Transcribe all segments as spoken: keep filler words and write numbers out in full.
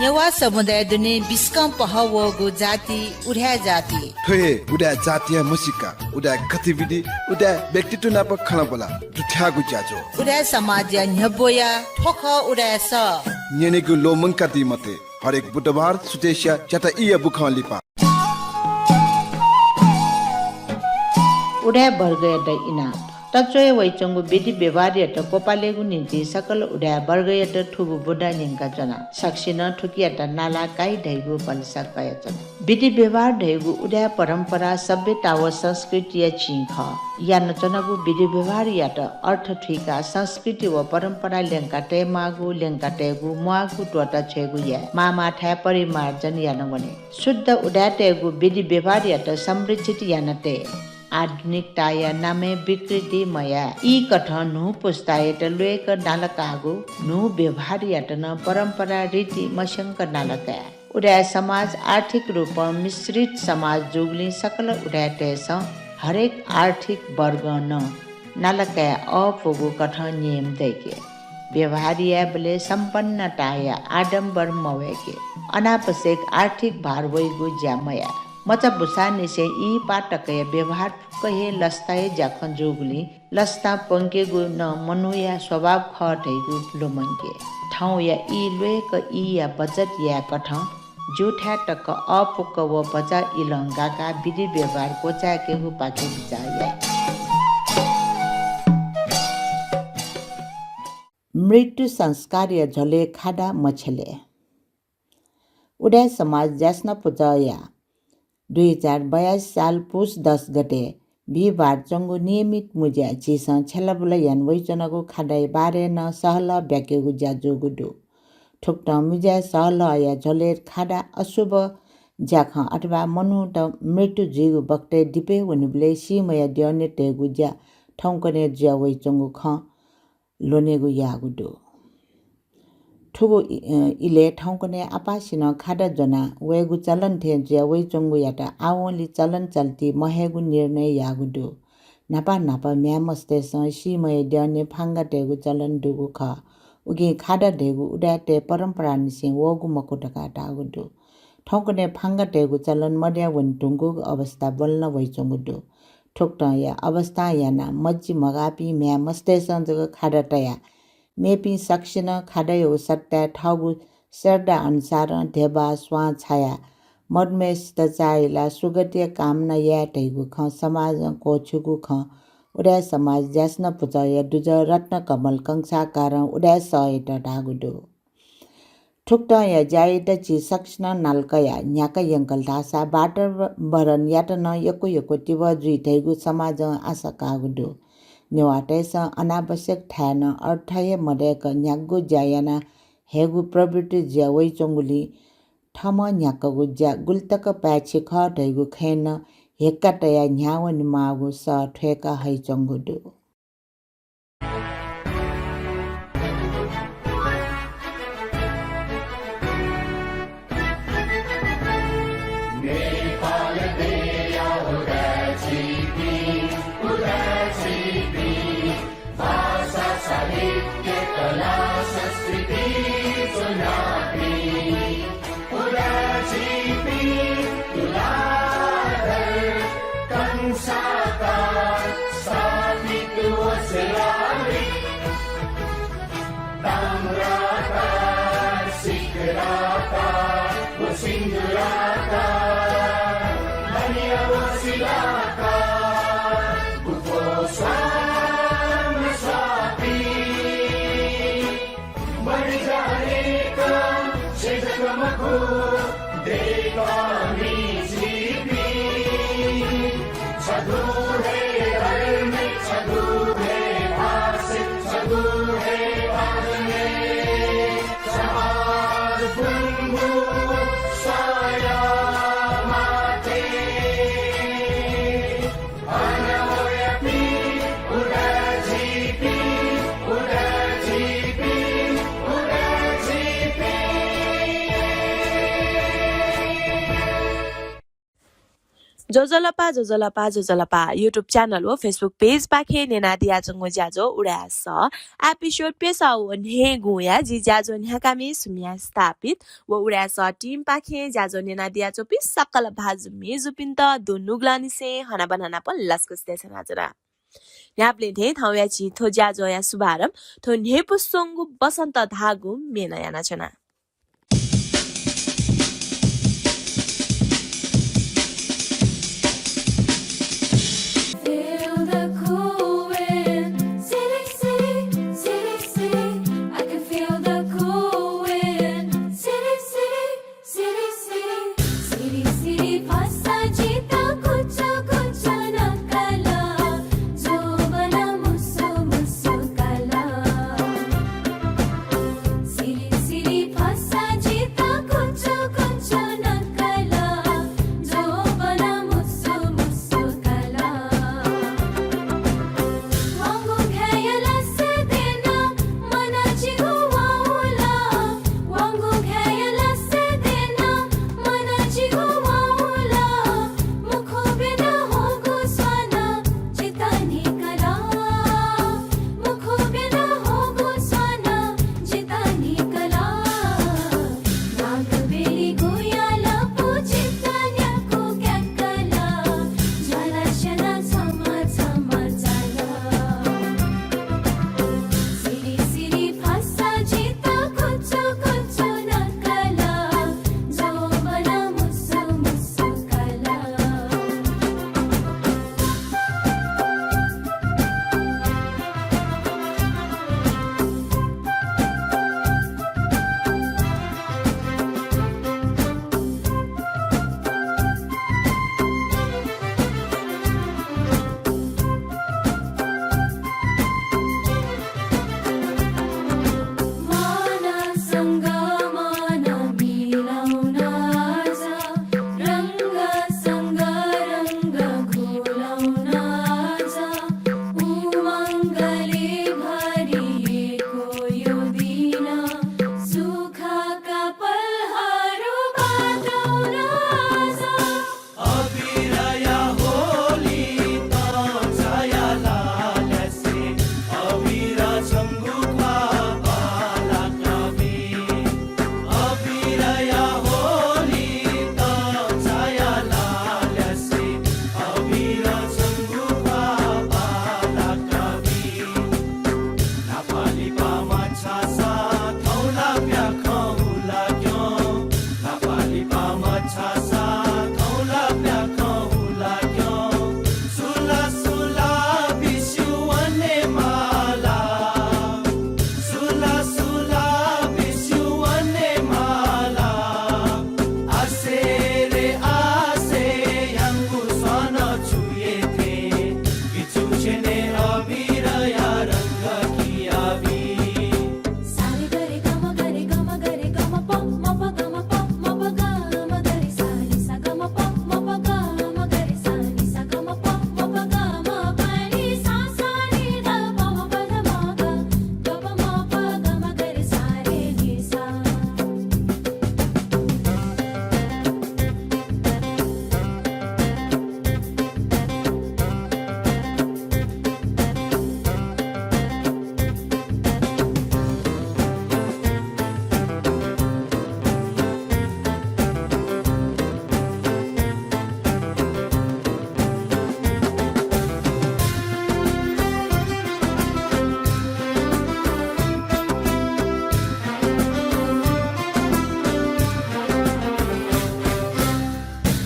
नेवाः समुदाय दुने बिस्कं पहः वःगु जाति उदाय् जाति। थ्व हे उदाय् जातिया म्हसीका, उदाय् गतिविधि, उदाय् व्यक्तित्व नाप खँल्हाबल्हा दुथ्याःगु ज्याझ्वः। उदाय् समाजया न्ह्यब्वया थ्व खः उदाय् सः। न्यनेगु ल्वःमंकादी मते। हरेक बुधबार सुथसिया च्याता ईया बुखं लिपा। उदाय् वर्गयात इनाप। तच्वया वइच्वंगु विधि व्यवहारयात क्वपालेगु निंतिं सकल उदाय् वर्गयात थुगु बुँदा न्यंकाच्वना। सकसिनं थुकियात नाला काइ धइगु भलसा कयाच्वना। विधि व्यवहार धइगु उदाय् परम्परा सभ्यता व संस्कृतिया चिं खः। यानाच्वनागु विधि व्यवहारयात अर्थ थुइकाः संस्कृति व परम्परा ल्यंका तयेमाःगु, ल्यंका तयेगु म्वाःगु त्वःता छ्वयेगु याये। माःमाःथाय् परिमार्जन याना वने। शुद्ध उदाय्‌तय्‌गु विधि व्यवहारयात संरक्षित याना तये। आधुनिकताया नामय् विकृति मयाये। ई कथं न्हू पुस्तायात ल्वय्‌क नालाकाःगु न्हू व्यवहारयात नं परम्परा रीति मस्यंक नालाकाये। उदाय् समाज आर्थिक रूपं मिश्रित समाज जूगुलिं सकल उदाय्‌तय्‌सं हरेक आर्थिक वर्गं नं नालाकाये अःपुगु कथं नियम दय्‌के। व्यवहार यायेबलय् सम्पन्नताया आडम्बर मवय्‌के। अनावश्यक आर्थिक भार वइगु ज्या मयाये। मचा बुसांनिसें ई पाः तकया व्यवहार फुक्क हे लसताया ज्याखँ जूगुलिं लसता प्वंकेगु नं मनूया स्वभाव खः धइगु लुमंके। थौंया ई ल्वय्‌क ईया बचत याये कथं ज्यूथाय् तक अःपुक व भचा इलं गाकाः विधि व्यवहार क्वचाय्‌केगु पाखे बिचाः याये। मृत्यु संस्कारया झ्वलय् खादा मछ्यले। उदाय् समाज ज्यासना पुचःया दुई हजार बयासी साल पुस दस गते बिहिबार च्वंगु नियमित मुँज्याय् झीसं छ्यलाबुला याना वइच्वनागु खादाया बारे नं सहलह ब्याकेगु ज्या जूगु दु। थुकथं मुँज्याय् सहलहया झ्वलय् खादा अशुभ ज्याखँ अथवा मनूत मृत्यु जुइगु बखतय् दिपय् वनीबलय् सीम्हया द्यःने तयेगु ज्या थौंकन्हय् जुया वइच्वंगु खँ ल्वनेगु याःगु दु। थुगु इ-, अ, इलय् थौंकन्हय् आपासिनं खादा ज्वना वयेगु चलन थें जुया वइच्वंगुयात आवंलि चलन चल्ति महयेगु निर्णय याःगु दु। न्हापा न्हापा म्ह्याय्‌मस्तय्‌सं सीम्हया द्यःने फांगा तयेगु चलन दुगु खः। उकिं खादा धइगु उदाय्‌तय् परम्परानिसें वःगु मखु धकाः धाःगु दु। थौंकन्हय् फांगा तयेगु चलन मदया वने धुंकूगु अवस्था ब्वलना वइच्वंगु दु। थुकथंया अवस्थां यानाः मज्जि मगाःपिं म्ह्याय्‌मस्तय्‌सं जक खादा तयाः मेपिं सकसिनं खादायागु सट्टाय् थःगु श्रद्धा अनुसारं धेबा, स्वां छायाः मदुम्हय्‌सित चाःहिलाः सुगतिया कामना याये धइगु खँ समाजं क्वःछिउगु खँ उदाय् समाज ज्यासना पुचःया दुजः रत्नकमल कंसाकारं उदाय् सःयात धाःगु दु। थुकथंया ज्यायात झी सकसिनं नाला कयाः न्ह्याका यंकल धाःसा वातावरणयात नं यक्व यक्व तिबः जुइ धइगु समाजं आशा काःगु दु। नेवाःतय्‌सं अनावश्यक थाय् नं अर्थ हे मदय्‌क न्ह्यागु ज्या याना हयेगु प्रवृत्ति जुया वइच्वंगुलिं थःम्हं न्ह्याकागु ज्या गुलितक पाय्‌छि खः धइगु खँय् नं हेक्का तयाः न्ह्यावनेमाःगु सः थ्वय्‌का हइच्वंगु दु। नेपाल देया उदाय्‌झीपिं, उदाय्‌झीपिं, भाषा, साहित्य, कला, संस्कृति ज्वनापिं, उदाय्‌झीपिं तुलाधर कंसाकार स्थापित व शिलालिक, ताम्राकार, शिखराकार व सिन्दूराकार, मणि व शिलाकार, गुफो स्वां स्वापी। बढी जानेका छेँ जक मखु, दय्‌कामि झीपिं। छगू हे धर्म, छगू हे भाषा, छगू हे बानी। समाज गुंगू स्वाया माटे। ज्वजलपा, ज्वजलपा, ज्वजलपा। YouTube channel व Facebook page पाखें न्यनादियाच्वंगु ज्याझ्वः उदाय् सः episode प्यसः व न्हय्‌गूया जि ज्याझ्वः न्ह्याकामि सुम्या स्थापित व उदाय् सः team पाखें ज्याझ्वः न्यनादियाच्वंपिं सकल भाजु मय्‌जुपिन्त दुनुगलंनिसें हनाबना नाप लसकुस देछानाच्वना। न्ह्याबलें थें थौंया झी थ्व ज्याझ्वःया शुभारम्भ थ्व न्ह्यइपुसे च्वंगु बसन्त धाःगु म्येनं यानाच्वना। Feel the cool wind, city, city, city, city. I can feel the cool wind, city, city, city, city. City, city, फसा जिता कुचो कुचो नकला, जोबना मुसु मुसु कला। सिरि सिरि फसा जिता कुचो कुचो नकला, जोबना मुसु मुसु कला। वांगु घ्याया लासे देना, मना जिगु वाउला। वांगु घ्याया लासे देना, मना जिगु वाउला। मुखु बेना होगु स्वाना, जिता निकला। मुखु बेना होगु स्वाना, जिता निकला। नागबेली गुया लपु जिता न्याकु क्याकला। ज्वाला स्याना छमा छमा जाला। सिरि सिरि फसा जिता कुचो कुचो नकला। जोबना मुसु मुसु कला।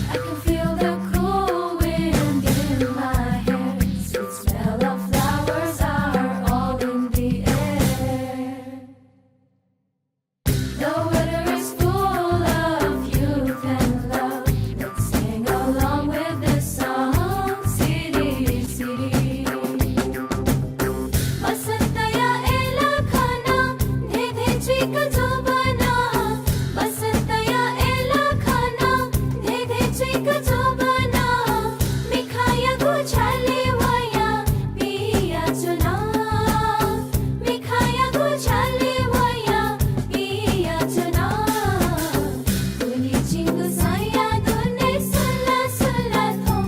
I can feel the cool wind in my hair. Sweet smell of flowers are all in the air. The weather is full of youth and love. Let's sing along with this song. City, city. बसन्तया एला खाना, धे धे चुइक जोबना। बसन्तया एला खाना, धे धे चुइक जोबना। मिखायागु छाले वया पिया चुना। मिखायागु छाले वया पिया चुना। गुलि चिंगु साया दुने सुला सुला थों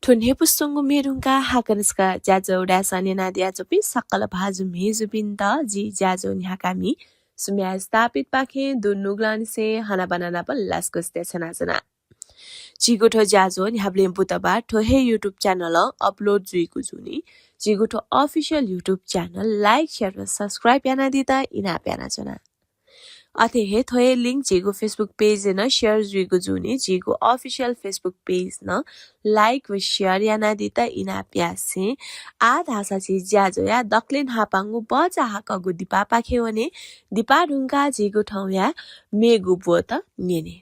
थ्व न्ह्यइपुसे च्वंगु म्ये धुंकाः हाकनं छकः ज्याझ्वः उदाय् सः न्यनादिया च्वंपिं सकल भाजु मय्जुपिन्त जि ज्याझ्वः न्ह्याकामि सुम्या स्थापितपाखें दुनुगलंनिसें हनाबना नाप लसकुस देछानाच्वना। झीगु थ्व ज्याझ्वः न्ह्याबलें बुधबार थ्व हे YouTube channel-ं upload जुइगु जूनि। झीगु थ्व official YouTube channel like, share व subscribe यानादीत इनाप यानाच्वना। अथे हे थ्व हे link झीगु Facebook page-य् नं share जुइगु जूनि। झीगु official Facebook page नं like व share यानादीत इनाप यासें आः धाःसा झी ज्याझ्वःया दकलय् न्हापांगु बचा हाकःगु दिपापाखे वने। दिपा धुंकाः झीगु थौंया मेगु ब्वत न्यने।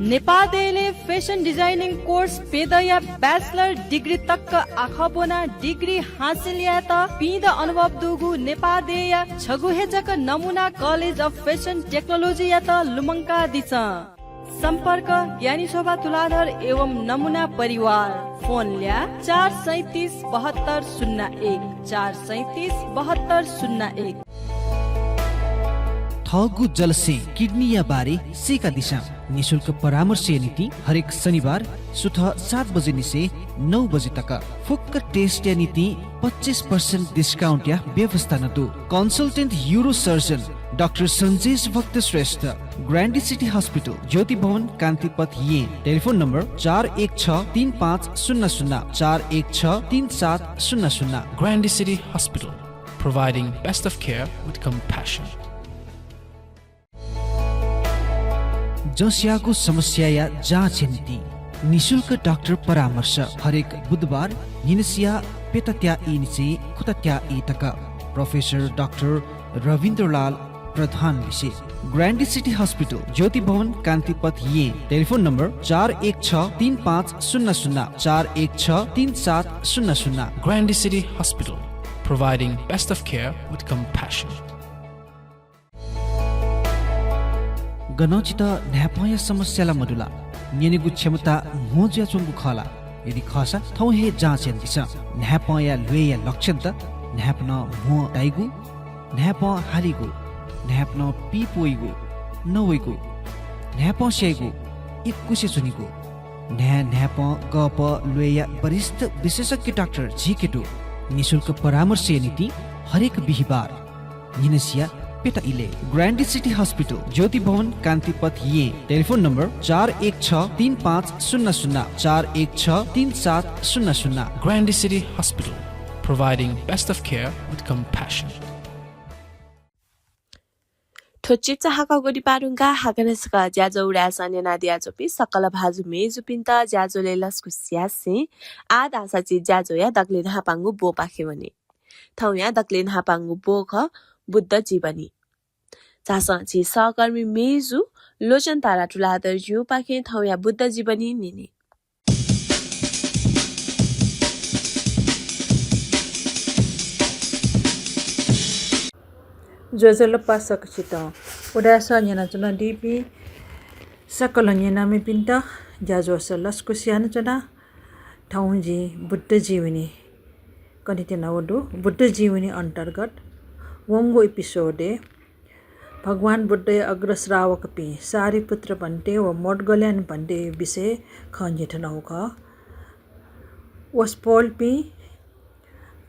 नेपाः देय्‌लय् fashion designing course प्यदँया bachelor degree तक आखः ब्वनाः degree हासिल यायेत पीदँ अनुभव दुगु नेपाः देय्‌या छगू हे जक नमुना College of Fashion Technology-यात लुमंकादिसँ। सम्पर्क, ज्ञानी शोभा तुलाधर एवं नमुना परिवार। फोन ल्याः, चार सैँतिस बहत्तर शून्य एक, चार सैँतिस बहत्तर शून्य एक। थःगु जलस्यें किडनीया बारे सीकादिसँ। निशुल्क परामर्शया निंतिं हरेक शनिबार सुथ सात बजेनिसें नौ बजे तक। फुक्क test-या निंतिं पच्चिस percent discount-या व्यवस्था नं दु। Consultant urosurgeon डाक्टर सन्जेश भक्त श्रेष्ठ, Grande City Hospital, ज्योति भवन, कान्तिपथ, येँ। टेलिफोन नम्बर चार एक छ तीन पाँच शून्य शून्य, चार एक छ तीन सात शून्य शून्य। Grande City Hospital, providing best of care with compassion. जँस्याःगु समस्याया जाँचया निंतिं निशुल्क डाक्टर परामर्श हरेक बुधबार न्हिनसिया प्यतात्या ईनिसें खुतात्या ई तक। प्रोफेसर डाक्टर रविन्द्रलाल प्रधान लिसे। ग्रान्डी सिटी हस्पिटल, ज्योति भवन, कान्तिपथ, येँ। टेलिफोन नम्बर चार एक छ तीन पाँच शून्य शून्य, चार एक छ तीन सात शून्य शून्य। Grande City Hospital, providing best of care with compassion. गनं छितः न्हाय्पंया समस्या ला मदु ला? न्यनेगु क्षमता म्हो जुयाच्वंगु खः ला? यदि खःसा, थौं हे जाँच यानादिसँ। न्हाय्पंया ल्वय्या लक्षणत न्हाय्पनं म्हो ताइगु, न्हाय्पं हालीगु, न्हाय्पनं पीप वइगु, नवइगु, न्हाय्पं स्याइगु, इकुसे च्वनीगु। न्हाय्, न्हाय्पं, गःपः ल्वय्या वरिष्ठ विशेषज्ञ डाक्टर झीके दु। निशुल्क परामर्शया निंतिं हरेक बिहिबार न्हिनसिया प्यता इलय्। ग्रान्डी सिटी हस्पिटल, ज्योति भवन, कान्तिपथ, येँ। टेलिफोन नम्बर चार एक छ तीन पाँच शून्य शून्य, चार एक छ तीन सात शून्य शून्य। Grande City Hospital, providing best of care with compassion. थ्व चिचाहाकःगु दिपा धुंकाः हाकनं छकः ज्याझ्वः उदाय् सः न्यनादियाच्वंपिं सकल भाजु मय्जुपिन्त ज्याझ्वलय् लसकुस यासें आः धाःसा झी ज्याझ्वःया दकलय् न्हापांगु ब्वपाखे वने। थौंया दकलय् न्हापांगु ब्व खः बुद्ध जीवनी। झासँ झी सहकर्मी मय्जु लोचन तारा तुलाधरजुपाखें थौंया बुद्ध जीवनी न्यने। ज्वजलपा सकसितं। उदाय् सः न्यनाच्वनादीपिं सकल न्यनामिपिन्त ज्याझ्वलय् लसकुस यानाच्वना। थौं जिं बुद्ध जीवनी कनेत्यनागु दु। बुद्ध जीवनी अन्तर्गत वंगु episode-य् भगवान बुद्धया अग्रश्रावकपिं सारिपुत्र भन्ते व मोदगल्यान भन्ते विषयय् खँ न्ह्यथनागु खः। वसपोलपिं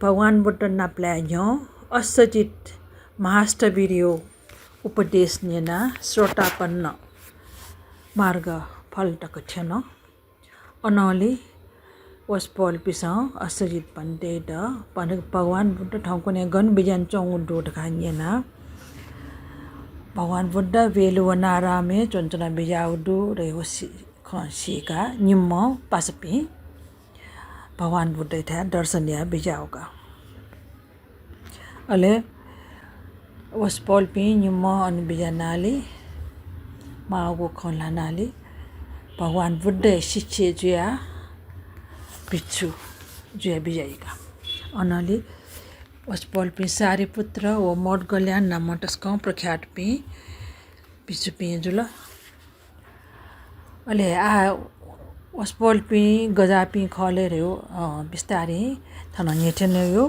भगवान बुद्ध नापलाये न्ह्यः अश्वजित महास्थविरया उपदेश न्यनाः श्रोतापन्न मार्गफल तक थ्यन। अनंलि वसपोलपिसं अश्वजित भन्तेयात भगवान बुद्ध थौंकन्हय् गन बिज्यानाच्वंगु दु धकाः न्यनाः भगवान बुद्ध वेलुवनारामय् च्वनाच्वना बिज्याःगु दु धयागु सि-, खँ सीकाः निम्ह पासापिं भगवान बुद्धयाथाय् दर्शन याये बिज्याःगु का। अले वसपोलपिं निम्ह अन बिज्यानालि माःगु खँ ल्हानालि भगवान बुद्धया शिष्य जुयाः भिक्षु जुयाः बिज्याइ का। अनंलि वसपोलपिं सारिपुत्र व मोदगल्यान नामं तसकं प्रख्यातपिं भिक्षुपिं जुल। अले आः वसपोलपिं गज्याःपिं खः ले धयागु, अ, बिस्तारं थन न्ह्यथनेगु।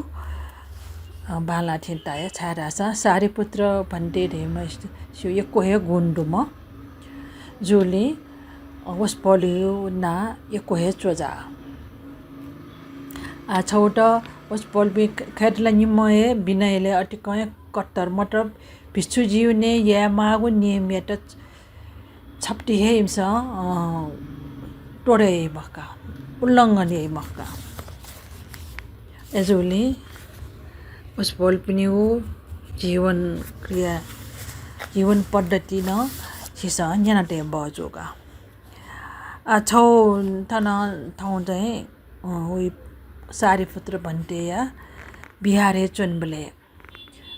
अ, बांलाः थें ताया, छाय्धाःसा सारिपुत्र भन्ते धइम्ह स्यु यक्व हे गुण दुम्ह जुलिं, अ, वसपोलया नां यक्व हे च्वजा। आ, छौत वसपोलपिं ख-, खय्त ला निम्ह हे बिनय ले अतिकं हे कट्टर, मतलब भिक्षु जीवनय् यायेमाःगु नियमयात छप्ति हे इमिसं, अ, तोडे याइ मखुका, उल्लंघन याइ मखुका। अय्जूगुलिं वसपोलपिनिगु जीवन क्रिया, जीवन पद्धति नं झीसं न्यना तये बहःजूगु का। आ, छौ थन थौं चाहिँ, अ, उइ सारिपुत्र भन्तेया बिहारय् च्वनेबलय्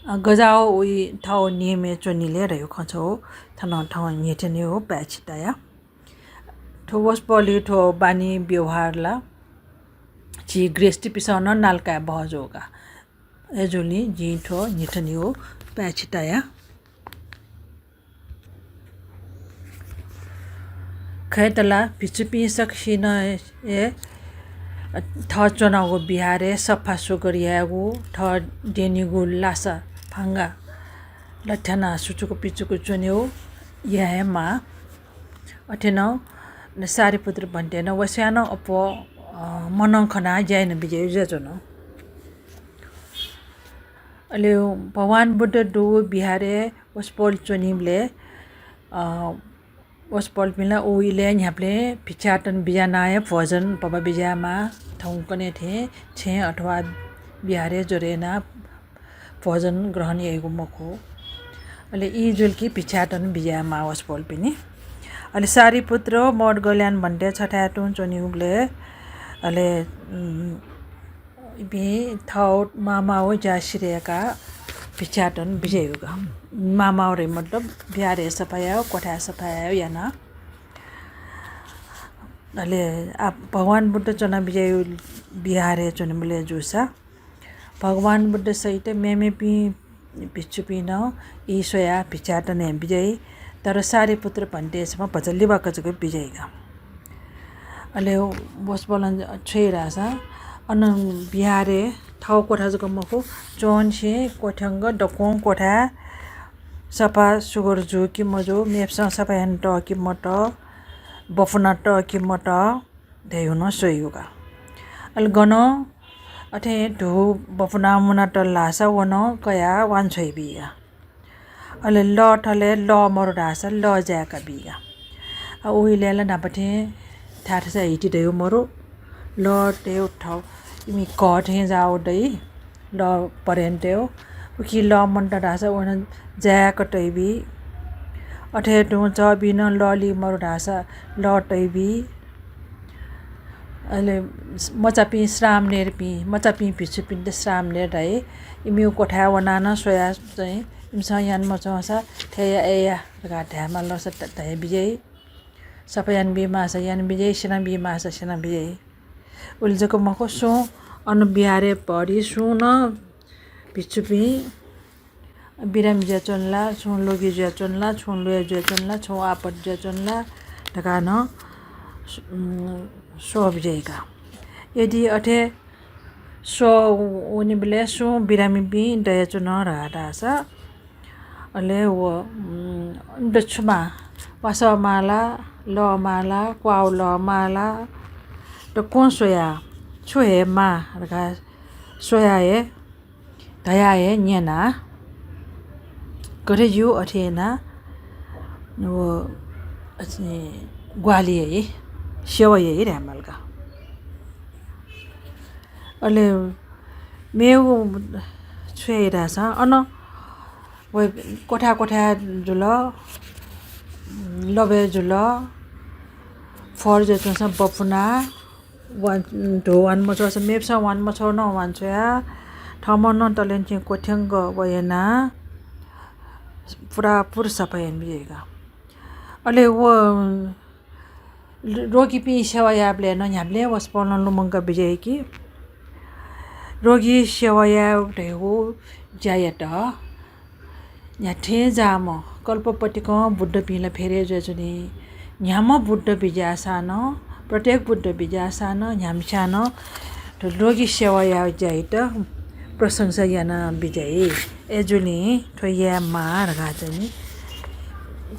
अ, गज्याःगु उइ थःगु नियमय् च्वनी ले धयागु खँ छौ थन थौं न्ह्यथनेगु पाय्छि ताया। थ्व वसपोलया थ्व बानी व्यवहार ला झी गृहस्थीपिसं नं नालाकाये बहःजूगु का। अय्जूगुलिं जिं थ्व न्ह्यथनेगु पाय्छि ताया। खय्त ला भिक्षुपिं सकसिनं हे थः च्वनागु बिहारय् सफा सुग्घर यायेगु, थः द्यनीगु लासा फांगा लथ्यानाः सुचुक पिचुक च्वनेगु याये हे माः। अथे नं सारिपुत्र भन्ते नं व स्वयां नं अप्वः, अ, मनं खनाः ज्या याना बिज्यायु जुयाच्वन। अले भगवान बुद्ध दुगु बिहारय् वसपोल च्वनीबलय्, अ, वसपोलपिं ला उ इलय् न्ह्याबलें भिक्षाटन बिज्यानाः हे भोजन पबा बिज्यायेमाः। थौंकन्हय् थें छेँय् अथवा बिहारय् ज्वरय् यानाः भोजन ग्रहण याइगु मखु। अले ई जुल कि भिक्षाटन बिज्यायेमाः वसपोलपिनि। अले सारिपुत्र मोदगल्यान भन्ते छथाय् तुं च्वनीबलय् अले, उम्, इपिं थः माःमाःगु ज्या सिधय्काः भिक्षाटन बिज्यायु का। माःमाःगु धइ मतलब बिहारय् सफा यायु, क्वथाय् सफा यायु याना। अले आ, भगवान बुद्ध च्वना बिज्यायु बिहारय् च्वनेबलय् जूसा भगवान बुद्ध सहित मेमेपिं भिक्षुपिं नं ई स्वयाः भिक्षाटन याना बिज्याइ, तर सारिपुत्र भन्ते छम्ह भचा लिबाक जक बिज्याइ का। अले वसपोलं छु याइ धाःसा अन बिहारय् थः क्वथा जक मखु, च्वंसे क्वथ्यंक दक्वं क्वथाय् सफा सुग्घर जू कि मजू, मेपिसं सफा याना तः कि मतः, बफुना तः कि मतः धयागु नं स्वइगु का। अले गनं अथे धू बफुना मुना तल धाःसा व नं कयाः वांछ्वया बी का। अले लः थलय् लः मरु धाःसा लः जाय्का बी का। आ, उइलय् ला न्हापा थें थाय्थासय् हिति धयागु मरु, लः तयेगु थः इमि कः थें जाःगु दइ, लः परें तयेगु। उकी लः मन्त धाःसा व नं जाय्का तइ बी। अथे तुं चःबी नं लः ली मरु धाःसा लः तइ बी। अले मचापिं श्रामणेरपिं, मचापिं भिक्षुपिन्त श्रामणेर धाइ। इमिगु क्वथाय् वनाः नं स्वयाः चाहिँ इमिसं याना मच्वंसा थथे या, अय् या धकाः धायेमालसा ध-, धया बिज्याइ। सफा याना बी माःसा याना बिज्याइ, स्यना बी माःसा स्यना बिज्याइ। उलि जक मखु, सुं अन बिहारय् भरि सुं नं भिक्षुपिं बिरामी जुयाच्वन ला, छुं ल्वगि जुयाच्वन ला, छुं ल्वय् जुयाच्वन ला, छुं आपत जुयाच्वन ला धकाः नं, उम्, स्वः बिज्याइ का। यदि अथे स्वः वनीबलय् सुं बिरामीपिं दयाच्वन धाःसा, अले व, उम्, दछु माः, वासः माः ला, लः माः ला, क्वाः लः माः ला, दक्वं स्वयाः छु हये माः धकाः स्वयाः हे धयाः हे न्यनाः गथे ज्यू अथे यानाः व अथे ग्वाहालि याइ, सेवा याइ धायेमाल का। अले मेगु छु याइ धाःसा अन व क्वथाय् क्वथाय् जुल, लबय् जुल, फोहोर जुयाच्वंसा बफुना, वां, धू वाना मछ्वःसा मेपिसं वाना मछ्वः नं वांछ्वया, थःम्हं नं तलेंथें क्वथ्यंक व यानाः पुरापुर सफा याना बिज्याइ का। अले व रोगीपिं सेवा याःबलय् नं न्ह्याबलें वसपोलं लुमंका बिज्याइ कि रोगी सेवा याये धयागु ज्यायात न्ह्याथें जाःम्ह कल्पपतिकं बुद्धपिं ला फेरय् जुयाच्वनी। न्ह्याम्ह बुद्ध बिज्याःसां नं, प्रत्येक बुद्ध बिज्याःसां नं, न्ह्याम्हस्यां नं थ्व रोगी सेवा यायेगु ज्यायात प्रशंसा याना बिज्याइ। अय्‌जूगुलिं थ्व यायेमाः धकाः चाहिँ नि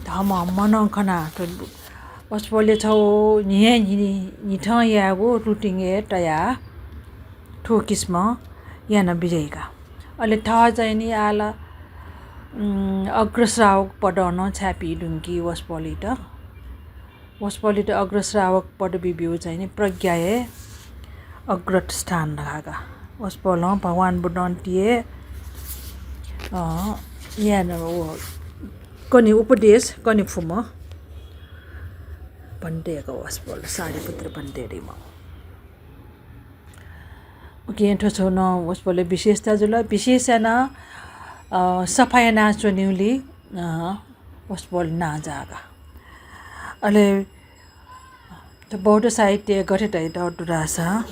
थःम्हं मनं खना। थ्व वसपोलया छगू न्हि हे न्हि-, न्हिथं यायेगु routine-य् तयाः थ्व किसिमं याना बिज्याइ का। अले थः चाहिँ नि आः ला, उम्, अग्रश्रावक पदं नं छाय्‌पी धुंकी वसपोलयात। वसपोलयात अग्रश्रावक पदवी ब्यूगु चाहिँ नि प्रज्ञाय् अग्रत स्थान धकाः का। वसपोलं भगवान बुद्धं तिये, अ, याना व कने उपदेश कने फुम्ह भन्ते का वसपोल, सारिपुत्र भन्ते रिम। OK, थ्व छगू नं वसपोलया विशेषता जुल। विशेष याना, अ, सफा याना च्वनीगुली, अ, वसपोल नांजाःगु का। अले थ्व बौद्ध साहित्य गथे धयातःगु धाःसा,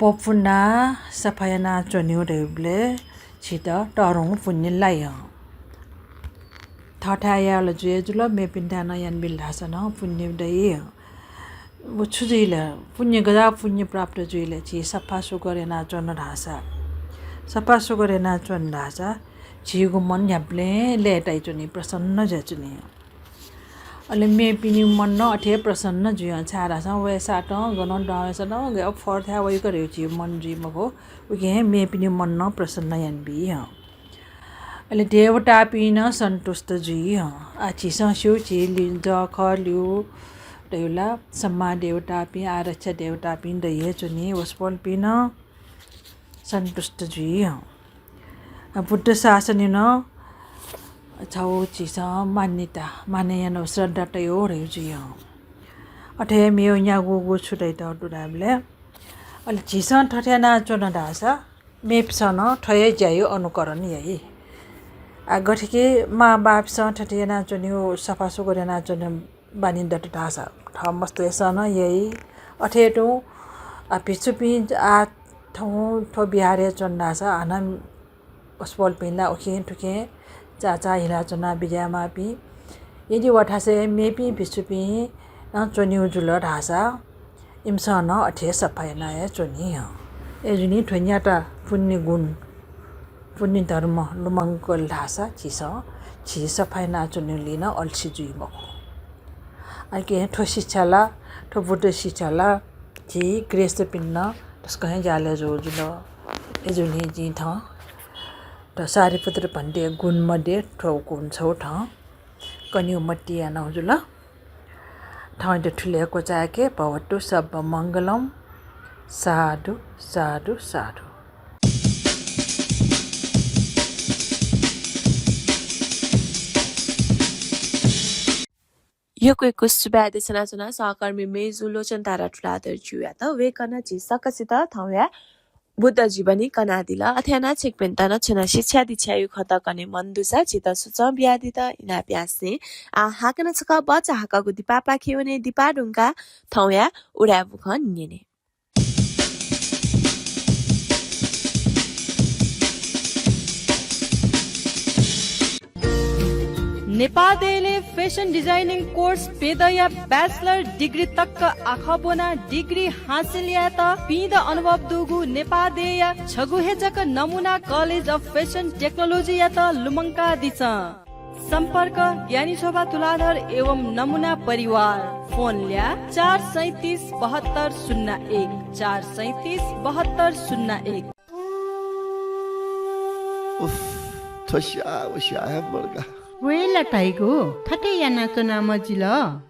बपुना सफा याना च्वनीगु धइबलय् झीत तःधंगु पुण्य लाइ हं। थःथाय् यायेबलय् जुइ जुल, मेपिन्थाय् नं यानाबिल धाःसा नं पुण्य दइ हं। व छु जुइ ले, पुण्य गज्याःगु पुण्य प्राप्त जुइ ले, झी सफा सुग्घर यानाच्वन धाःसा, सफा सुग्घर यानाच्वन धाःसा झीगु मन न्ह्याबलें लय्ताइ च्वनी, प्रसन्न जुयाच्वनी। अले मेपिनि मन नं अथे हे प्रसन्न जुइ हं, छाय्धाःसा वय्‌सातं गनं दं वय्‌सातं गय् फर थाय् वइक धइगु झी मन जुइ मखु, उकिं हे मेपिनि मन नं प्रसन्न यानाबी हं। अले देवतापिं नं सन्तुष्ट जुइ हं। आः झीसं स्यू, झी लि-, जःखः ल्यू धइगु ला सम्मा देवतापिं, आरक्षा देवतापिं दइ हे च्वनी, वसपोलपिं नं सन्तुष्ट जुइ हं। बुद्ध शासनय् नं छगू झीसं मान्यता, मानय् यानागु, श्रद्धा तयागु धइगु जुइ हं। अथे हे मेगु न्यागूगु छु धयातःगु धाःबलय्, अले झीसं थथे यानाच्वन धाःसा मेपिसं नं थ्व हे ज्याया अनुकरण याइ। आः गथे कि मांबौपिसं थथे यानाच्वनीगु, सफा सुग्घर यानाच्वनीगु बानी दत धाःसा थः मस्तय्‌सं नं याइ। अथे तुं आः भिक्षुपिं आः थौं थ्व विहारय् च्वन धाःसा हानं वसपोलपिं ला उखें थुखें चाःचाः हिलाच्वना बिज्यायेमाःपिं। यदि व थासय् मेपिं भिक्षुपिं नं च्वनीगु जुल धाःसा इमिसं नं अथे सफा याना हे च्वनी हं। अय्‌जूगुलिं थ्व न्याता पुण्य गुण, पुण्य धर्म लुमंकल धाःसा झीसं झी सफा यानाच्वनेगुलिं नं अल्छी जुइ मखु। अले थ्व शिक्षा ला, थ्व बुद्ध शिक्षा ला झी गृहस्थपिन्त तसकं हे ज्यालय् जूगु जुल। अय्‌जूगुलिं जिं थौं थ्व सारिपुत्र भन्ते गुण मध्ये थ्व गुण छगू थौं कनेगु मतिइ यानागु जुल। थौंयात थुलि हे क्वचाय्‌के। भवतु सब्ब मंगलं। साधु, साधु, साधु। यक्व यक्व सुभाय् देछानाच्वना सहकर्मी मय्‌जु लोचन तारा तुलाधर ज्यूयात। वय्‌कलं झी सकसित थौंया बुद्ध जीवनी कनादिल। अथे यानाः छिकपिन्त नं छुं नं शिक्षा दीक्षाया खँ कने मन दुसा झीत सुचं बियादीत इनाप यासें आः हाकनं छकः भचा हाकःगु दिपापाखे वने। दिपा धुंकाः थौंया उदाय् बुखँ न्यने। नेपाः देय्‌लय् fashion designing course प्यदँया bachelor degree तक आखः ब्वनाः degree हासिल यायेत पीदँ अनुभव दुगु नेपाः देय्‌या छगू हे जक नमुना College of Fashion Technology-यात लुमंकादिसँ। सम्पर्क ज्ञानी शोभा तुलाधर एवं नमुना परिवार। फोन ल्याः चार सैँतिस बहत्तर शून्य एक, चार सैँतिस बहत्तर शून्य एक। उफ, थ्व स्याः व स्याः हे मदुगु। वय् ला धाइगु, थथे यानाच्वना मजिल।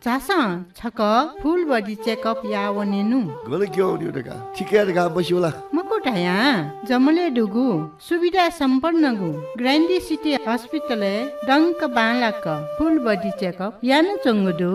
झासँ छकः full body checkup याः वनेनु। गन क्यं वनेगु धकाः, थिकय् धकाः मस्यू ला? मखु धयां, जमलय् दुगु सुविधा सम्पन्नगु ग्रान्डी सिटी हस्पिटलय् दंक बांलाक full body checkup यानाच्वंगु दु।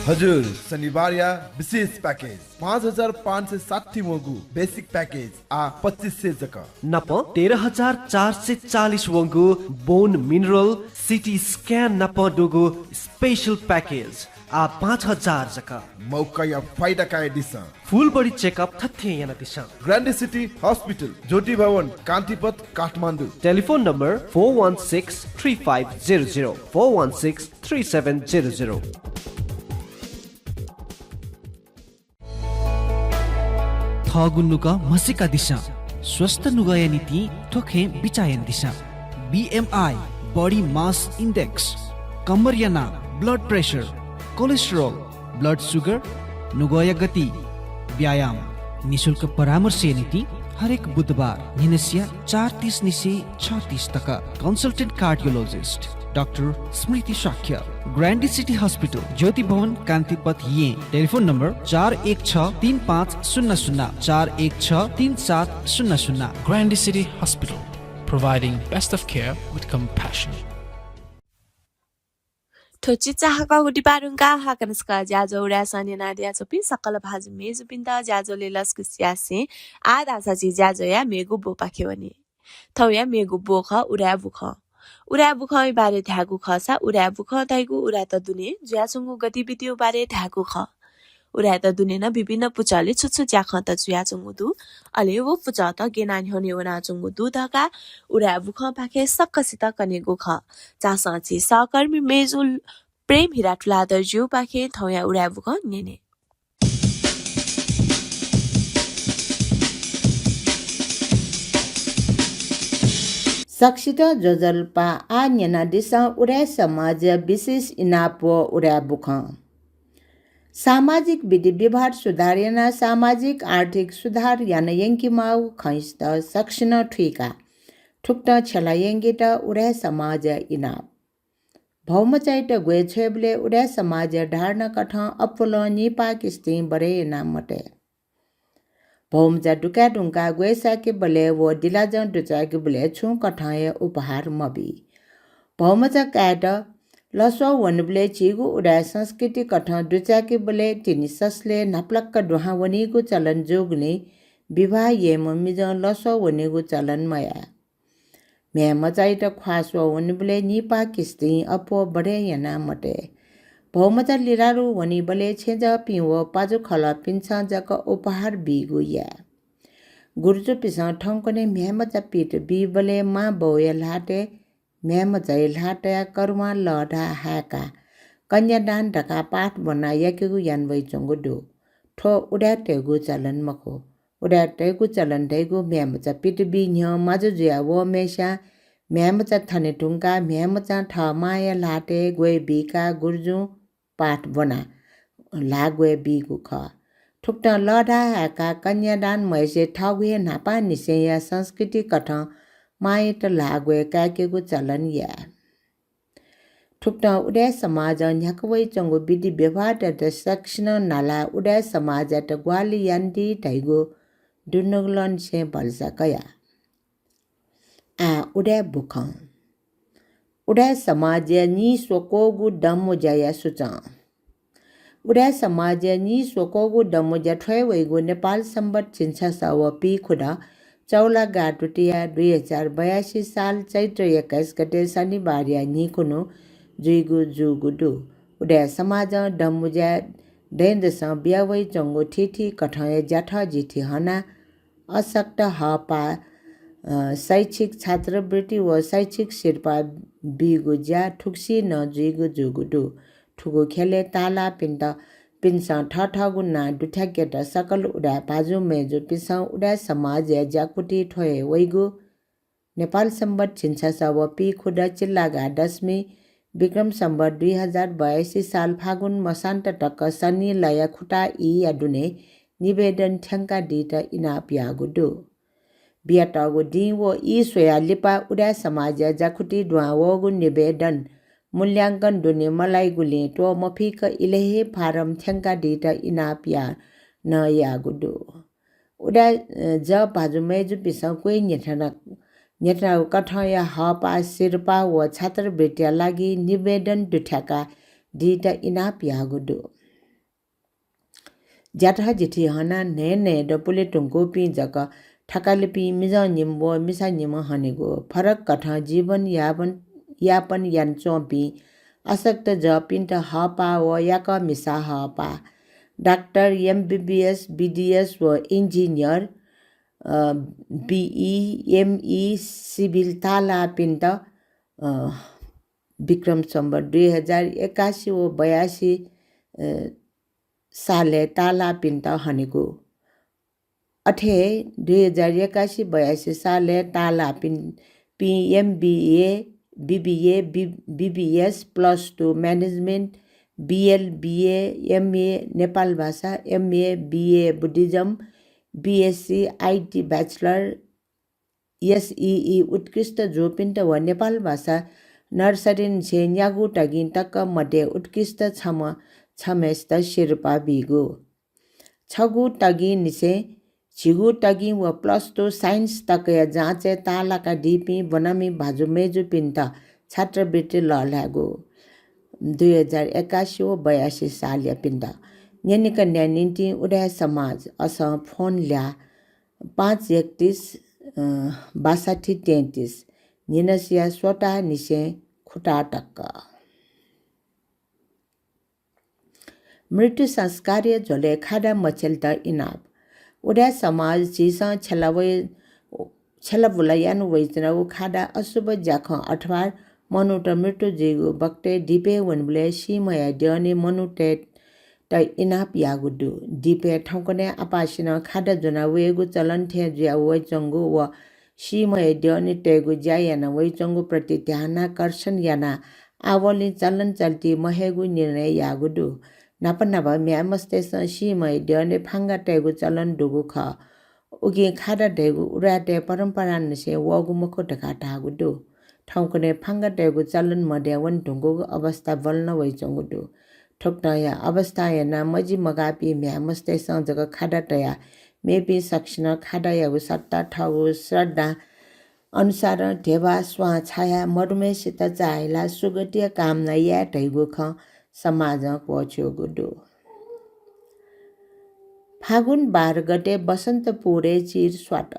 हजुर, शनिबारया विशेष package, पाँच हजार पाँच सय साठी वंगु basic package आः पच्चिस सय जक। नाप तेह्र हजार चार सय चालिस वंगु bone mineral, CT scan नाप दुगु special package आः पाँच हजार जक। मौकाया फाइदा कयादिसँ। Full body checkup थथे यानादिसँ। ग्रान्डी सिटी हस्पिटल, ज्योति भवन, कान्तिपथ, Kathmandu. Telephone number four one six three five zero zero, four one six three seven zero zero। थःगु नुगः म्हसीकादिसँ। स्वस्थ नुगःया निंतिं थ्व खँय् बिचाः यानादिसँ। बिएमआई, बडी मास इन्डेक्स, कम्मरया नाप, blood pressure, cholesterol, blood sugar, नुगःया गति, व्यायाम। निशुल्क परामर्शया निंतिं हरेक बुधबार न्हिनसिया चार तीस निसें छ तीस तक। कन्सल्टेन्ट कार्डियोलोजिस्ट डाक्टर स्मृति शाक्य, ग्रान्डी सिटी हस्पिटल, ज्योति भवन, कान्तिपथ, येँ। टेलिफोन नम्बर चार एक छ तीन पाँच शून्य शून्य, चार एक छ तीन सात शून्य शून्य। Grande City Hospital, providing best of care with compassion. थ्व चिचाहाकःगु दिपा धुंकाः हाकनं छकः ज्याझ्वः उदाय् सः न्यनादियाच्वंपिं सकल भाजु मय्जुपिन्त ज्याझ्वलय् लसकुस यासें आः धाःसा झी ज्याझ्वःया मेगु ब्वपाखे वने। थौंया मेगु ब्व खः उदाय् बुखँ। उदाय् बुखँया बारे धायेगु खःसा उदाय् बुखँ धइगु उदाय्‌त दुने जुयाच्वंगु गतिविधिया बारे धायेगु खः। उदाय्‌त दुने नं विभिन्न पुचःले छु छु ज्याखँत जुयाच्वंगु दु, अले व पुचःत गय् याना न्ह्यःने वनाच्वंगु दु धकाः उदाय् बुखँपाखें सकसित कनेगु खः। झासँ झी सहकर्मी मय्जु प्रेम हिरा तुलाधरजुपाखें थौंया उदाय् बुखँ न्यने। सकसित ज्वजलपा। आः न्यनादिसँ उदाय् समाजया विशेष इनाप व उदाय् बुखँ। सामाजिक विधि व्यवहार सुधार यानाः सामाजिक आर्थिक सुधार याना यंकेमाःगु खँयात सकसिनं थुइकाः थुकथं छ्यला यंकेत उदाय् समाजया इनाप। भौमचायात ग्वय् छ्वयेबलय् उदाय् समाजया धारणा कथं अप्वलं निपाः किस्तिं बढे याना मतये। भौमचा दुकाये धुंकाः ग्वय् साकेबलय् व दिलाजं दुचाय्‌केबलय् छुं कथं हे उपहार मबी। भौमचा कायेत लसः वनेबलय् झीगु उदाय् संस्कृति कथं दुचाय्‌केबलय् तिनि ससलय् न्हापालाक दुहां वनीगु चलन जूगुलिं विवाह याइम्ह मिजं लसः वनेगु चलन मयाः। म्ह्याय्‌मचायात ख्वाः स्वः वनेबलय् निपाः किस्तिं अप्वः बढे याना मतये। भौमचा लिलारु वनीबलय् छेँजःपिं व पाजुखलःपिन्सं जक उपहार बीगु याये। गुरुजुपिन्सं थौंकन्हय् म्ह्याय्‌मचा पित बीबलय् मां बौया ल्हातय् म्ह्याय्‌मचाया ल्हातय् करुवां लःधाः हाय्‌काः कन्यादान धकाः पाठ ब्वनाः याकेगु याना वइच्वंगु दु। थ्व उदाय्‌तय्‌गु चलन मखु। उदाय्‌तय्‌गु चलन धइगु म्ह्याय्‌मचा पित बी न्ह्यः माजु जुया वःम्हय्‌सिया म्ह्याय्‌मचा थने धुंकाः म्ह्याय्‌मचां थः मांया ल्हातय् ग्वय् बीकाः गुरुजुं पाठ ब्वनाः ल्हाः ग्वय् बीगु खः। थुकथं लःधाः हाय्‌काः कन्यादान मयासें थःगु हे न्हापांनिसेंया संस्कृति कथं मांयात ल्हाः ग्वय् काय्‌केगु चलन याये। थुकथं उदाय् समाजं न्ह्याका वइच्वंगु विधि व्यवहारयात सकसिनं नालाः उदाय् समाजयात ग्वाहालि यानादी धइगु दुनुगलंनिसें भलसा कया। आः उदाय् बुखँ। उदाय् समाजया नीस्वक्वःगु दँमुँज्याया सुचं। उदाय् समाजया नीस्वक्वःगु दँमुँज्या थ्वये वइगु नेपाल संवत् झिंछसः व पीखुदँ चौलागा दुतिया दुई हजार बयासी साल चैत्र एक्काइस गते शनिबारया न्हिकुन्हु जुइगु जूगु दु। उदाय् समाजं दँमुँज्या दँय्‌दसं बिया वइच्वंगु थीथी कथंया ज्याथःजिथि हनाः अशक्त हःपाः, अ, शैक्षिक छात्रवृत्ति व शैक्षिक सिरपाः बीगु ज्या थुगुसी नं जुइगु जूगु दु। थुगु ख्यलय् ताःलाःपिन्त, पिन्सं थःथःगु नां दुथ्याकेत सकल उदाय् भाजु मय्‌जुपिन्सं उदाय् समाजया ज्याकुथिइ थ्वये वइगु नेपाल संवत् झिंछसः व पीखुदँ चिल्लागा दशमी विक्रम संवत् दुई हजार बयासी साल फागुन मसान्त तक सन्निलया खुता ईया दुने निवेदन थ्यंकादीत इनाप याःगु दु। बियातःगु दिं व ई स्वयाः लिपा उदाय् समाजया ज्याकुथिइ दुहां वःगु निवेदन मूल्यांकन दुने मलाइगुलिं त्वःमफिक इलय् हे फारम थ्यंकादीत इनाप याना याःगु दु। उदाय्, अ, जः भाजु मय्‌जुपिन्सं क्वय् न्ह्यथना-, न्ह्यथनागु कथंया हःपाः, सिरपाः व छात्रवृत्तिया लागि निवेदन दुथ्याकादीत इनाप याःगु दु। ज्याथःजिथि हनाः न्हय्‌न्हय्‌दँ पुले धुंकूपिं जक थकालिपिं मिजंनिम्ह व मिसानिम्ह हनेगु, फरक कथं जीवन यापन, यापन यानाच्वंपिं अशक्त जःपिन्त हःपाः व याकःमिसा हःपाः, डाक्टर, एमबिबिएस, बिडिएस व इन्जिनियर, अ, बिई, एमई, सिभिल ताःलाःपिन्त, अ, विक्रम संवत् दुई हजार एकासी व बयासी, अ, सालय् ताःलाःपिन्त हनेगु। अथे हे दुई हजार एकासी बयासी सालय् ताःलाःपिं, पिं एमबिए, बिबिए, बि-, BBS, plus two management, BL, BA, MA Nepal भाषा, MA, BA Buddhism, BSc IT bachelor, SEE उत्कृष्ट जूपिन्त व नेपाल भाषा नर्सरीनिसें न्यागू तगिं तक मध्ये उत्कृष्ट छम्ह छम्हेसित सिरपाः बीगु। छगू तगिंनिसें झिगू तगिं व प्लस टू साइन्स तकया जाँचय् ताःलाकादीपिं ब्वनामि भाजु मय्जुपिन्त छात्रवृत्ति लःल्हायेगु। दुई हजार एकासी व बयासी सालयापिन्त न्यनेकनेया निंतिं उदाय् समाज असं फोन ल्याः पाँच एकतिस, अ, बासठी तेत्तिस, न्हिनसिया स्वतानिसें खुताः तक। मृत्यु संस्कारया झ्वलय् खादा मछ्यलेत इनाप। उदाय् समाज झीसं छ्यला वइ-, छ्यलाबुला याना वइच्वनागु खादा अशुभ ज्याखँ अथवा मनूत मृत्यु जुइगु बखतय् दिपय् वनेबलय् सीम्हया द्यःने मनूतय्त इनाप याःगु दु। दिपय् थौंकन्हय् आपासिनं खादा ज्वना वयेगु चलन थें जुया वइच्वंगु व सीम्हया द्यःने तयेगु ज्या याना वइच्वंगु प्रति ध्यानाकर्षण यानाः आवंलि चलन चल्ति महयेगु निर्णय याःगु दु। न्हापा न्हापा म्ह्याय्मस्तय्सं सीम्हया द्यःने फांगा तयेगु चलन दुगु खः। उकिं खादा धयागु उदाय्‌तय् परम्परांनिसें वःगु मखु धकाः धाःगु दु। थौंकन्हय् फांगा तयेगु चलन मदया वने धुंकूगु अवस्था बल्ल वइच्वंगु दु। थुकथंया अवस्थां यानाः मजि मगाःपिं म्ह्याय्मस्तय्सं जक खादा तयाः मेपिं सकसिनं खादायागु सट्टा थःगु श्रद्धा अनुसारं ध्यबा स्वां छायाः मदुम्हय्सित चाःहिलाः सुगतिया कामना याये धइगु खँ समाजं क्वःछ्यूगु दु। फागुन बाह्र गते बसन्तपुरय् चिर स्वात।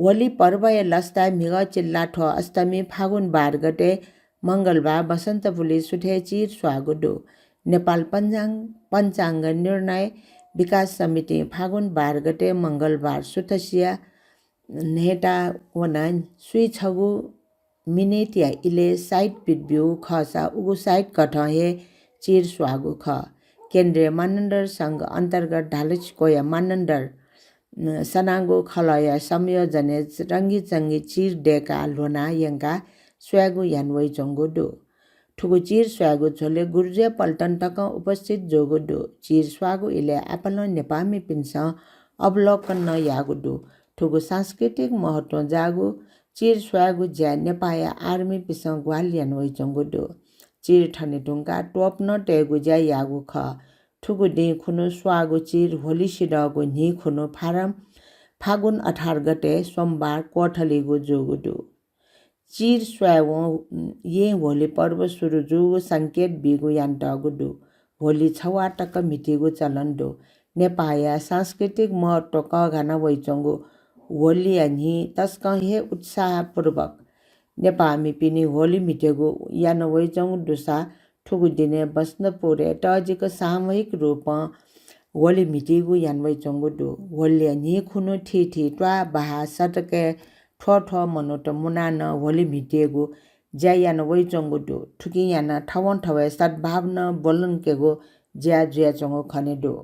होली पर्वया लसताय् म्हिगः चिल्लाथ्व अष्टमी फागुन बाह्र गते मंगलबार बसन्तपुरय् सुथय् चिर स्वाःगु दु। नेपाल पञ्चाङ-, पञ्चाङ्ग निर्णय विकास समितिं फागुन बाह्र गते मंगलबार सुथसिया न्हय्ता वनाः स्वीछगू मिनेटया इलय् साइत पित ब्यूगु खःसा उगु साइत कथं हे चिर स्वाःगु खः। केन्द्रीय मानन्धर संघ अन्तर्गत धालछिकोया मानन्धर, अ, सनागु खलःया संयोजनय् रंगीचंगी चिर दय्काः ल्ह्वनाः यंकाः स्वायेगु याना वइच्वंगु दु। थुगु चिर स्वायेगु झ्वलय् गुरुजु पल्टन तकं उपस्थित जूगु दु। चिर स्वाःगु इलय् आपालं नेपाःमिपिन्सं अवलोकन नं याःगु दु। थुगु सांस्कृतिक महत्वं जाःगु चिर स्वायेगु ज्याय् नेपाःया आर्मीपिन्सं ग्वाहालि याना वइच्वंगु दु। चिर थने धुंकाः तोप नं तयेगु ज्या याःगु खः। थुगु दिं खुन्हु स्वाःगु चिर होली सिधःगु न्हि खुन्हु फारम फागुन अठार गते सोमबार क्वथलीगु जूगु दु। चिर स्वायेवं यें होली पर्व सुरु जूगु संकेत बीगु यानातःगु दु। होली छवाः तक म्हितीगु चलन दु। नेपाःया सांस्कृतिक महत्व कःघाना वइच्वंगु होलीया न्हि तसकं हे उत्साहपूर्वक नेपाःमिपिनि होली म्हितेगु याना वइच्वंगु दुसा थुगु दिनय् बसन्तपुरय् तःजिक सामूहिक रूपं होली म्हितीगु याना वइच्वंगु दु। होलीया न्हि खुन्हु थीथी त्वाः बहाः सडकय् थ्वथ्व मनूत मुनाः नं होली म्हितेगु ज्या याना वइच्वंगु दु। थुकिं यानाः थवंथवय् सद्भावना ब्वलंकेगु ज्या जुयाच्वंगु खने दु।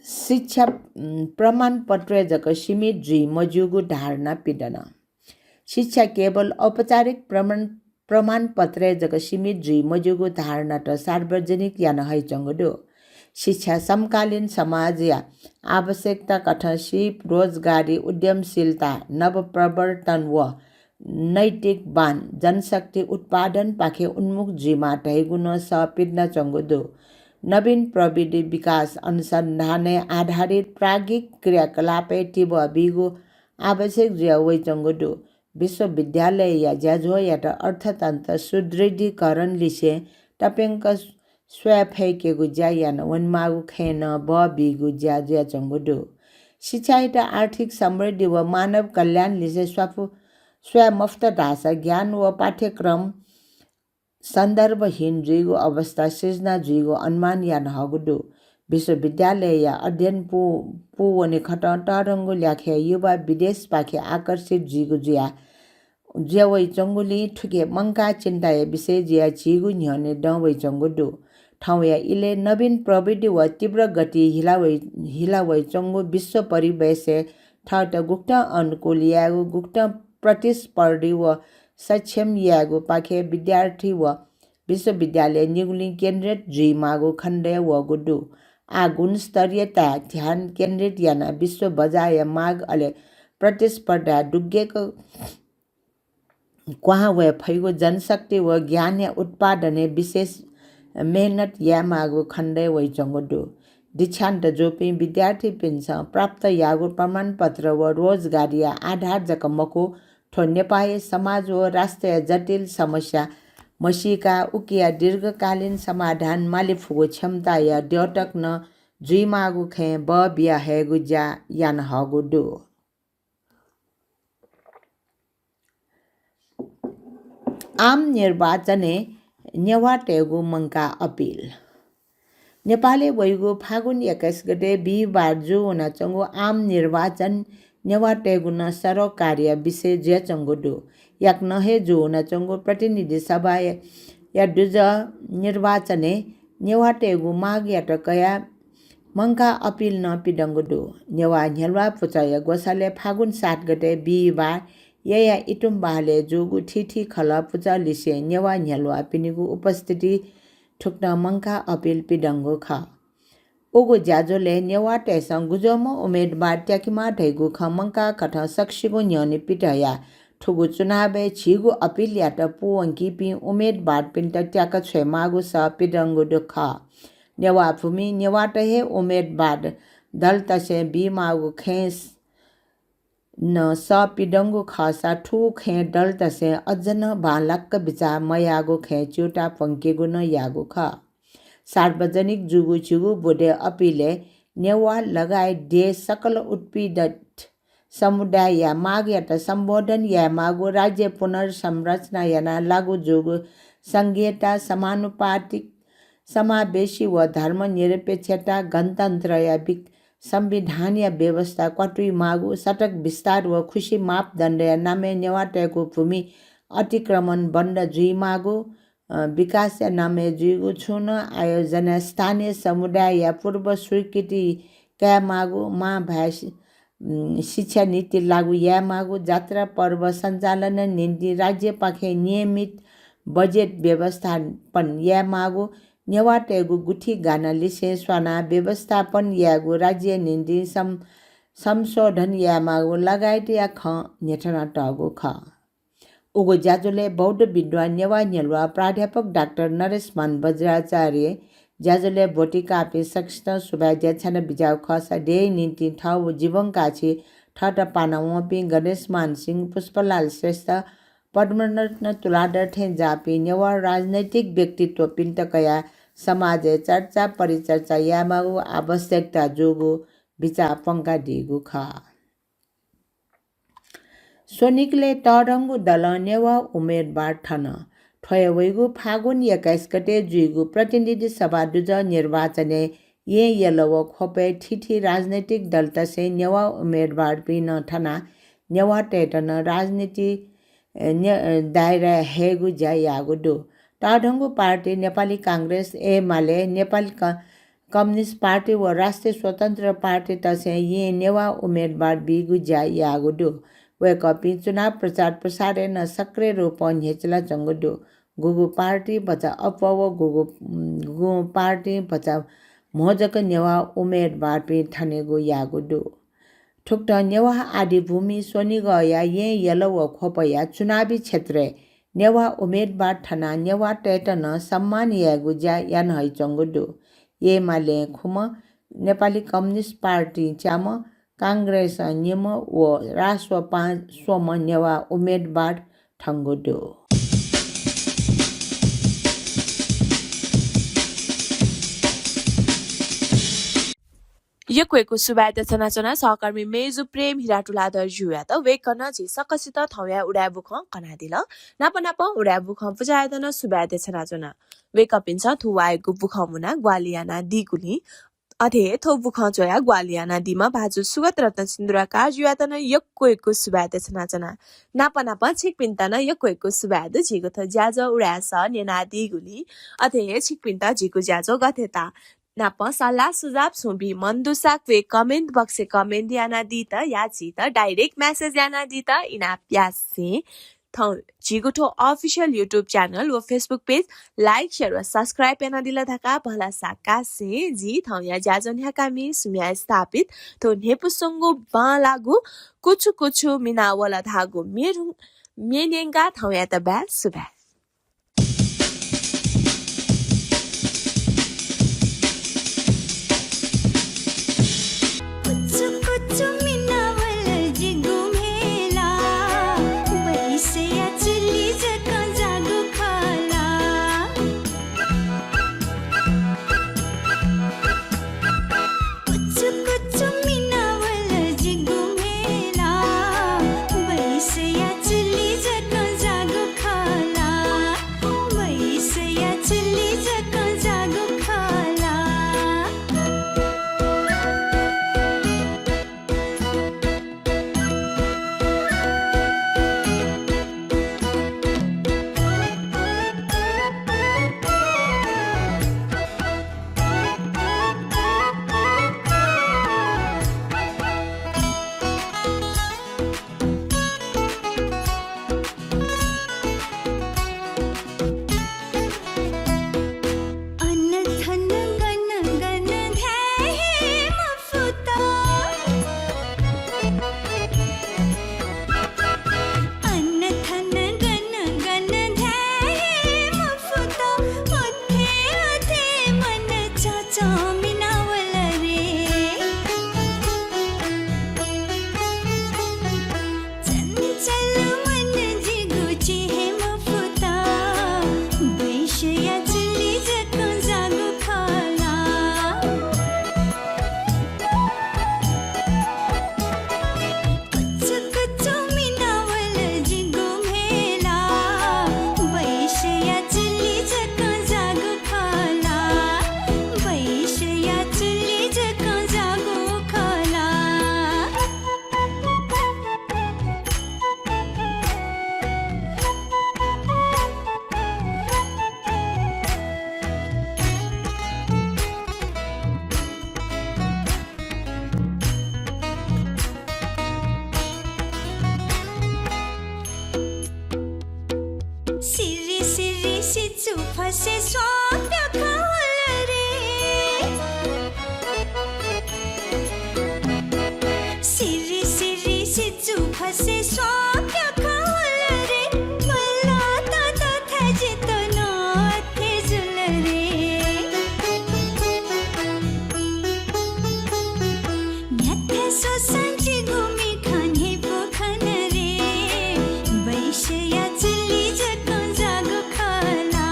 शिक्षा, उम्, प्रमाणपत्रय् जक सीमित जुइ मज्यूगु धारणा पिदन। शिक्षा केवल औपचारिक प्रमाण, प्रमाणपत्रय् जक सीमित जुइ मज्यूगु धारणात सार्वजनिक याना हइच्वंगु दु। शिक्षा समकालीन समाजया आवश्यकता कथं सिप, रोजगारी, उद्यमशीलता, नवप्रवर्तन व नैतिक बान, जनशक्ति उत्पादनपाखे उन्मुख जुइमाः धइगु नं सः पिदनाच्वंगु दु। नवीन प्रविधि विकास अनुसन्धानय् आधारित प्राज्ञिक क्रियाकलापय् तिबः बीगु आवश्यक जुया वइच्वंगु दु। विश्वविद्यालयया ज्याझ्वःयात अर्थतन्त्र सुदृढीकरण लिसें तप्यंक स्वये फय्केगु ज्या याना वनेमाःगु खँय् नं बः बीगु ज्या जुयाच्वंगु दु। शिक्षायात आर्थिक समृद्धि व मानव कल्याण लिसे स्वापु, स्वये मफुत धाःसा ज्ञान व पाठ्यक्रम सन्दर्भहीन जुइगु अवस्था सिर्जना जुइगु अनुमान याना हःगु दु। विश्वविद्यालयया अध्ययन पू, पूवने खतं तःधंगु ल्याखय् युवा विदेशपाखे आकर्षित जुइगु जुया, जुया वइच्वंगुलिं थुके मंकाः चिन्ताया विषय जुयाः झीगु न्ह्यःने दं वइच्वंगु दु। थौंया इलय् नवीन प्रविधि व तीव्र गति हिला वइ-, हिला वइच्वंगु विश्व परिवेशय् थःत गुकथं अनुकूल यायेगु, गुकथं प्रतिस्पर्धी व सक्षम यायेगु पाखे विद्यार्थी व विश्वविद्यालय निगुलिं केन्द्रित जुइमाःगु खण्डय् वःगु दु। आः गुणस्तरीयताय् ध्यान केन्द्रित यानाः विश्व बजारया माग अले प्रतिस्पर्धाय् दुग्यंक क्वहां वये फइगु जनशक्ति व ज्ञानया उत्पादनय् विशेष मेहनत यायेमाःगु खण्डय् वइच्वंगु दु। दीक्षान्त जूपिं विद्यार्थीपिन्सं प्राप्त याःगु प्रमाणपत्र व रोजगारीया आधार जक मखु, थ्व नेपाःया समाज व राष्ट्रया जटिल समस्या म्हसीकाः उकिया दीर्घकालीन समाधान माले फुगु क्षमताया द्योतक नं जुइमाःगु खँय् बः बिया हयेगु ज्या याना हःगु दु। आम निर्वाचनय् नेवाःतय्गु मंकाः अपिल। नेपालय् वइगु फागुन एक्काइस गते बिहिबार जू वनाच्वंगु आम निर्वाचन नेवाःतय्गु नं सरोकारया विषय जुयाच्वंगु दु। याकनं हे जू वनाच्वंगु प्रतिनिधि सभाया, या दुजः निर्वाचनय् नेवाःतय्गु मागयात कयाः मंकाः अपिल नं पिदंगु दु। नेवाः न्ह्यलुवा पुचःया ग्वसालय् फागुन सात गते बिहिबार यया इतुम्बहालय् जूगु थीथी खलः पुचः लिसें नेवाः न्ह्यलुवापिनिगु उपस्थिति थुकथं मंकाः अपिल पिदंगु खः। उगु ज्याझ्वलय् नेवाःतय्सं गुज्वःम्ह उम्मेदवार त्याकेमाः धइगु खँ मंकाः कथं सकसिगु न्ह्यःने पित हयाः थुगु चुनावय् झीगु अपिलयात पूवंकीपिं उम्मेदवारपिन्त त्याका छ्वयेमाःगु सः पिदंगु दु खः। नेवाः भूमि नेवाःत हे उम्मेदवार दलतसें बीमाःगु खँय् नं सः पिदंगु खःसा थुगु खँय् दलतसें अझ नं बांलाक बिचाः मयाःगु खँय् च्यूताः प्वंकेगु नं याःगु खः। सार्वजनिक जूगु झीगु बुँदे अपिलय् नेवाः लगायत देय् सकल उत्पीडित समुदायया मागयात सम्बोधन यायेमाःगु, राज्य पुनर्संरचना यानाः लागू जूगु संघीयता, समानुपातिक, समावेशी व धर्मनिरपेक्षता, गणतन्त्रया विक-, संविधानया व्यवस्था क्वातुइमाःगु, सडक विस्तार व खुसी मापदण्डया नामय् नेवाःतय्गु भूमि अतिक्रमण बन्द जुइमाःगु, अ, विकासया नामय् जुइगु छुं नं आयोजना स्थानीय समुदायया पूर्व स्वीकृति कायेमाःगु, मांभाय् शि-, उम्, शिक्षा नीति लागू यायेमाःगु, जात्रा पर्व सञ्चालनया निंतिं राज्यपाखें नियमित बजेट व्यवस्थापन यायेमाःगु, नेवाःतय्गु गुथि गाना लिसें स्वानाः व्यवस्थापन यायेगु, राज्यया निंतिं सं-, संशोधन यायेमाःगु लगायतया खँ न्ह्यथनातःगु खः। उगु ज्याझ्वलय् बौद्ध विद्वान नेवाः न्ह्यलुवा प्राध्यापक डाक्टर नरेशमान बज्राचार्य, ज्याझ्वलय् ब्वति काःपिं सकसितं सुभाय् देछाना बिज्याःगु खःसा देय् निंतिं थःगु जीवन काःछि थःत पाना वंपिं गणेशमान सिंह, पुष्पलाल श्रेष्ठ, पद्मरत्न तुलाधर थें जाःपिं नेवाः राजनैतिक व्यक्तित्वपिन्त कयाः समाजय् चर्चा परिचर्चा यायेमाःगु आवश्यकता जूगु बिचाः प्वंकादीगु खः। स्वनिगलय् तःधंगु दलं नेवाः उम्मेदवार थन। थ्वया वइगु फागुन एक्काइस गते जुइगु प्रतिनिधि सभा दुजः निर्वाचनय् येँ यल व ख्वपय् थीथी राजनैतिक दलतसें नेवाः उम्मेदवारपिं नं थनाः नेवाःतय्त नं राजनीति, ए, ने-, ए, दायराय् हयेगु ज्या याःगु दु। तःधंगु पार्टी नेपाली कांग्रेस, एमाले, नेपाली क-, कम्युनिस्ट पार्टी व राष्ट्रिय स्वतन्त्र पार्टीतसें येँ नेवाः उम्मेदवार बीगु ज्या याःगु दु। वय्कःपिं चुनाव प्रचार प्रसारय् नं सक्रिय रूपं न्ह्यचिलाच्वंगु दु। गुगु पार्टी भचा अप्वः व गुगु, गुगु पार्टी भचा म्हो जक नेवाः उम्मेदवारपिं थनेगु याःगु दु। थुकथं नेवाः आदिभूमि स्वनिगःया येँ यल व ख्वपया चुनावी क्षेत्रय् नेवाः उम्मेदवार थनाः नेवाःतय्त नं सम्मान यायेगु ज्या याना हइच्वंगु दु। एमालें खुम्ह, नेपाली कम्युनिस्ट पार्टीं च्याम्ह, कांग्रेसं निम्ह व रासोपां स्वम्ह नेवाः उम्मेदवार थंगु दु। यक्व यक्व सुभाय् देछानाच्वना सहकर्मी मेजु प्रेम हिरा तुलाधर ज्यूयात। वय्कलं झी सकसितं थौंया उदाय् बुखँ कनादिल। नाप नापं उदाय् बुखँ पुचःयात नं सुभाय् देछानाच्वना। वय्कःपिन्सं थुवाःयागु बुखँ मुनाः ग्वाहालि यानादीगुलिं अथे हे थ्व बुखँ च्वयाः ग्वाहालि यानादीम्ह भाजु सुगत रत्न सिन्दुराकारजुयात नं यक्व यक्व सुभाय् देछानाच्वना। नाप नापं छिकपिन्त नं यक्व यक्व सुभाय् दु। झीगु थ्व ज्याझ्वः उदाय् सः न्यनादीगुलिं। अथे हे छिकपिन्त झीगु ज्याझ्वः गथे ताः नाप सल्लाह सुझाव छुं बी मन दुसा क्वय् comment box-य् comment यानादीत या झीत direct message यानादीत इनाप यासें थौं झीगु थ्व official YouTube channel व Facebook page like, share व subscribe यानादिल धकाः भलसा कासें जि थौंया ज्याझ्वः न्ह्याकामि सुम्या स्थापित थ्व न्ह्यइपुसेंगु बांलाःगु कुछु कुछु मिनावल धाःगु म्ये न्यंकाः थौंयात बाय् सुभाय्। कुचु कुचु मिनावल जिगु म्हेला, बैसया चुलि जक जागु खला। कुचु कुचु मिनावल जिगु म्हेला, बैसया चुलि जक जागु खला। बैसया चुलि जक जागु खला। अन थन गन गन धाये हे मफुत। अन थन गन गन धाये हे मफुत। अथे अथे मन चंचं मिनावल रे। चंचल मन जिगु चेहे मफुत, बैसया चुलि जक जागु खला। कुचु कुचु मिनावल जिगु म्हेला, बैसया चुलि जक जागु खला। बैसया चुलि जक जागु खला। सिरि सिरि सिचु फसे स्वां प्याखं वल रे। सिरि सिरि सिचु फसे स्वां प्याखं वल रे। मला तात थ्व जितः नं अथे जुल रे। न्ह्याथाय् स्वसां जिगु मिखा न्ह्यइपु खन रे, बैसया चुलि जक जागु खला।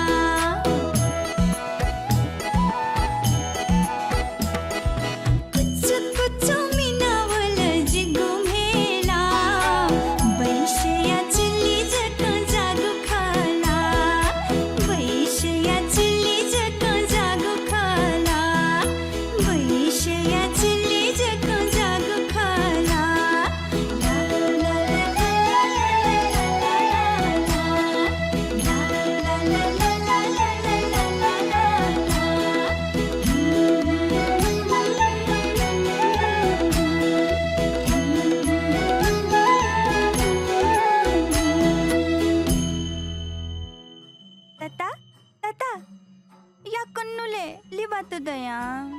कुचु कुचु मिनावल जिगु म्हेला, बैसया चुलि जक जागु खला। बैसया चुलि जक जागु खला। बैसया चुलि जक जागु खला। तता, तता, या कन्नुले लिबातु दयां।